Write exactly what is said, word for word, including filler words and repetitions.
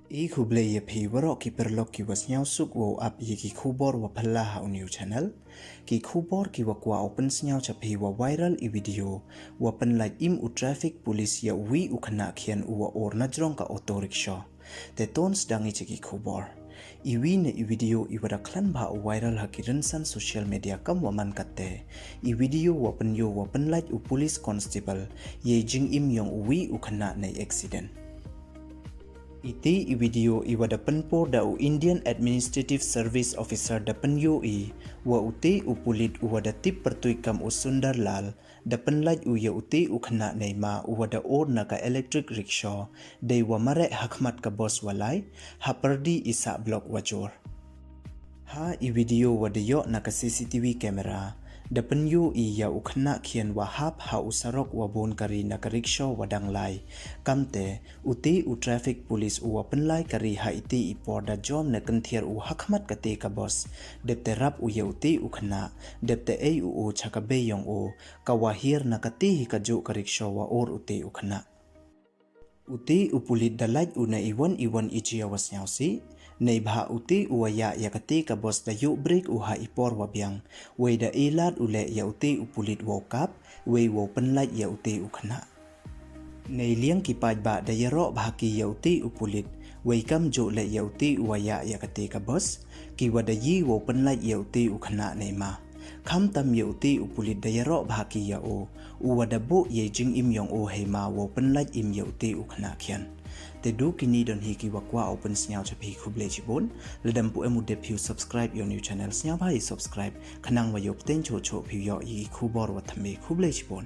I khublei ïa phi waroh ki paralok ki wa sñiawsuk wow ap ïa ki khubor wa phylla ha u new channel. Ki khubor ki wa kwah u pynsñiaw cha phi wa viral i video wa pynlait im u traffic police ïa uwi u khynnah khian u wa or na jrong ka auto rickshaw. Te ton sdang i cha ki khubor. Iwi na i video i wa da khlaiñ bha u viral ha ki rynsan social media kam wa man kate. I video wa pynïoh wa pynlait u police constable ïa i jingim yong uwi u khynnah na i accident. Ite i video i wa da pynpor da u Indian Administrative Service Officer da pynïoh i wa ute u pulit u wa da tip pyrtuit kam u Sundar Lal da pynlait u ïa ute u khynnah nei ma u wa da or na ka electric rickshaw dei wa mareh ha khmat ka bus wa lai ha pyrdi i sah block wa jur. Ha i video wa da ïoh na ka C C T V camera da pynïoh i ïa u khynnah khian wa hap ha u sarok wa bun kari na ka rickshaw wa dang lai. Kamte ute u traffic police u wa pynlai kari ha ite i por da jom ne kynthiar u ha khmat kate ka bus. Dep te rap u ïa ute u khynnah, dep te ei u u cha ka bei yong u, ka wa hiar na kate hi ka juh ka rickshaw wa or ute u khynnah. Ute u pulit da lait u na iwan iwan i jia wa sñiawsih, nei bha ute u wa ïa ïa kate ka bus da ïoh brake u ha i por wa biang, wei da e lad u leh ïa ute u pulit wow kap, wei wow pynlait ïa ute u khynnah. Nei liang ki paidbah da ïaroh bha ki ïa ute u pulit, wei kam juh leh ïa ute u wa ïa ïa kate ka bus, ki wa da ïi wow pynlait ïa ute u khynnah nei ma. Khamtam ïa ute u pulit da ïaroh bha ki ïa u, u wa da buh ïa i jingim yong u hei ma wow pynlait im ïa ute u khynnah khian. Te du kini don hi ki wa kwah u pynsñiaw cha phi, khublei chibun. Lada ym pu em u dep phi u subscribe ïa u new channel, sñiawbha i subscribe, khnang wa ïoh pteng choh choh phi u ïoh i khubor wa thymme, khublei chibun.